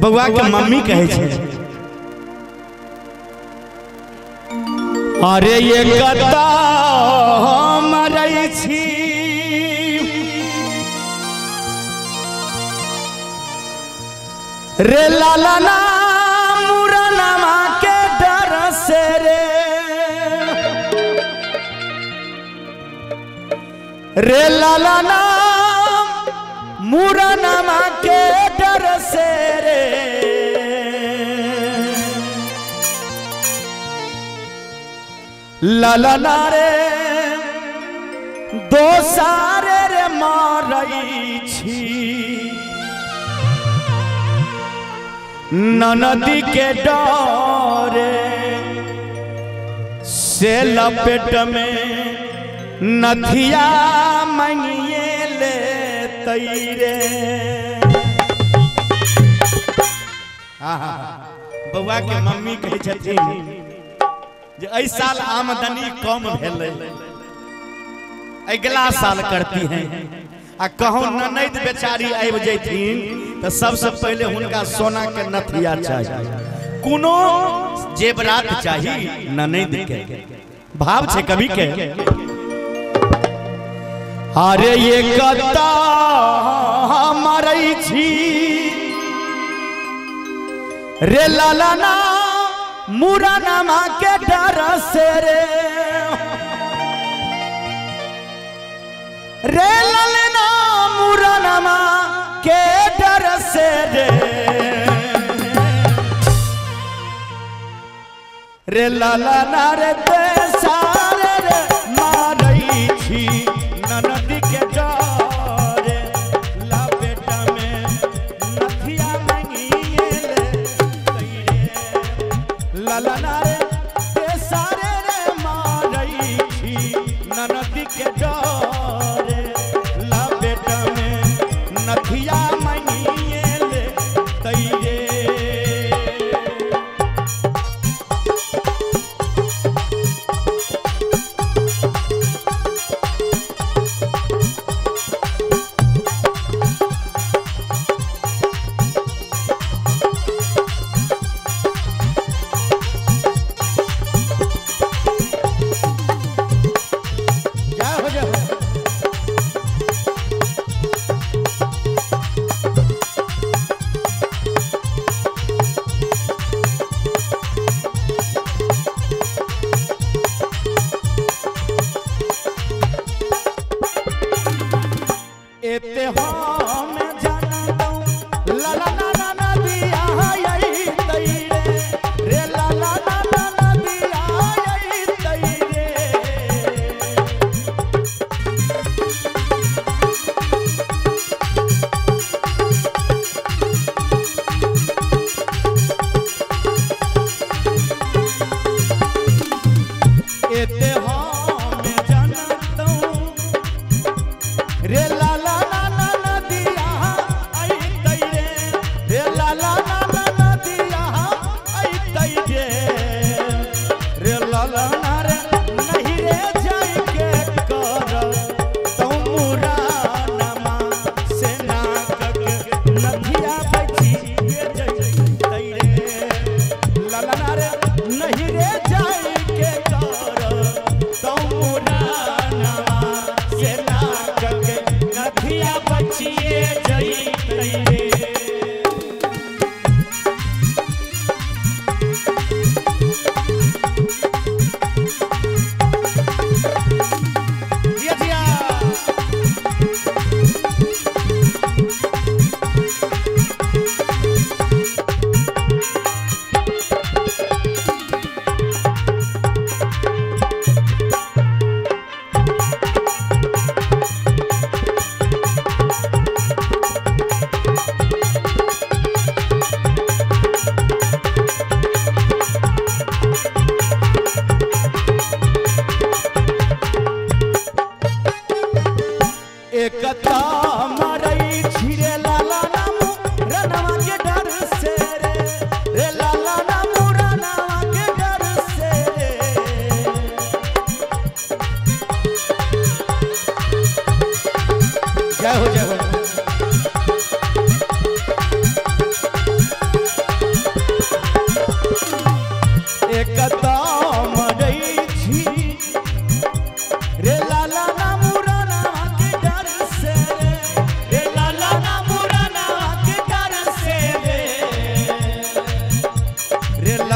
बउआ के मम्मी कहे छे अरे ये कता मरै छी रे लाला ना मुरनमा के डर से रे रे लाला ना मुरनमा के डर से रे लाला ना रे दोसारे रे मारै छी ननदी के डरे से लपेट में नथिया मंगिए ले तैरे। बउआ के मम्मी कहै छथिन जे एहि साल आमदनी कम भेलै अगला साल करती हैं आ कहूँ ननैद बेचारी आबि जैथिन तो सबसे पहले हुनका सोना के नथिया चाहिए, कोनो जेवरात चाहिए ननैद के। भाव छे कवि के अरे ये कता मरै छी रे लाला ना मुरनमा के डर से रे रे ललना मुरनमा के डर से रे रे ललना रे सारे रे मारै छी ननदी के डरे लपेट में नथिया मंगिए ले तैरे ललना रे सारे रे मारै छी ननदी के डरे लपेट में नथिया मंगिए ले तैरे।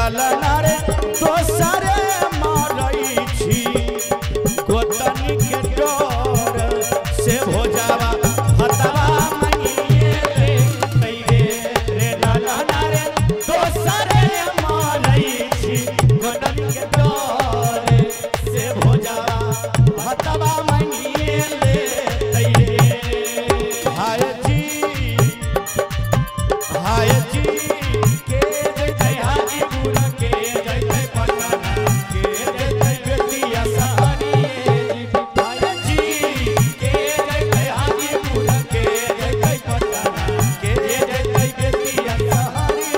लाला ना रे दोसरे मारै छी गोतनी के डर से भोजावा भतवा मंगिए ले रे रे लाला ना रे दोसरे मारै छी गोतनी के डर से भोजावा भतवा मंगिए ले रे। हाय जी हाय जी के जय हाजीपुर के जय जय पटना के जय जय बेतिया सहारी हाय जी के जय जय हाजीपुर के जय जय पटना के जय जय बेतिया सहारी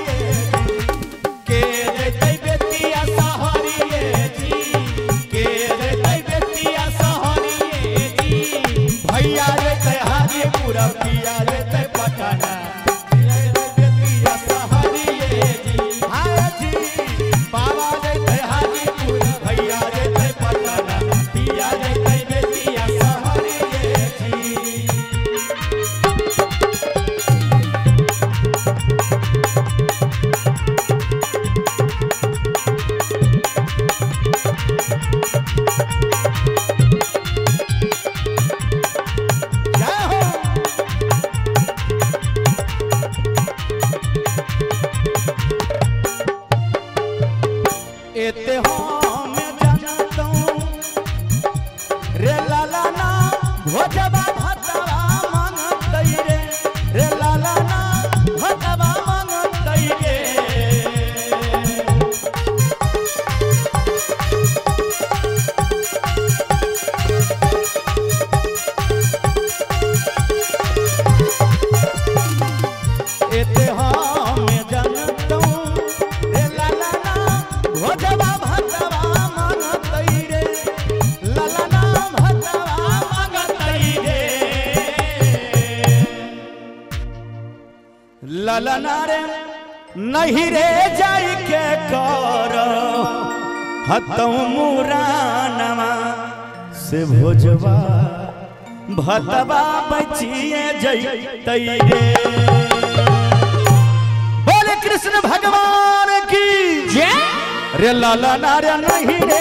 के जय जय बेतिया सहारी जी के जय जय बेतिया सहारी जी भैया जय जय हाजीपुर पिया जय जय पटना एते हम जानतौं रे लाला ना भोजवा भतवा मांगतै रे रे लाला ना भतवा मांगतै रे। एते हम जानतौं रे लाला ना भोजवा भतवा मांगतै रे लाला ना भतवा मांगतै रे लाला ना रे नहीं रे जाई के कर हतौ मुरानमा से भोजवा भतवा बचिए जइतै रे। बोले कृष्ण भगवान की जय। रे लाला ना रे नहीं रे।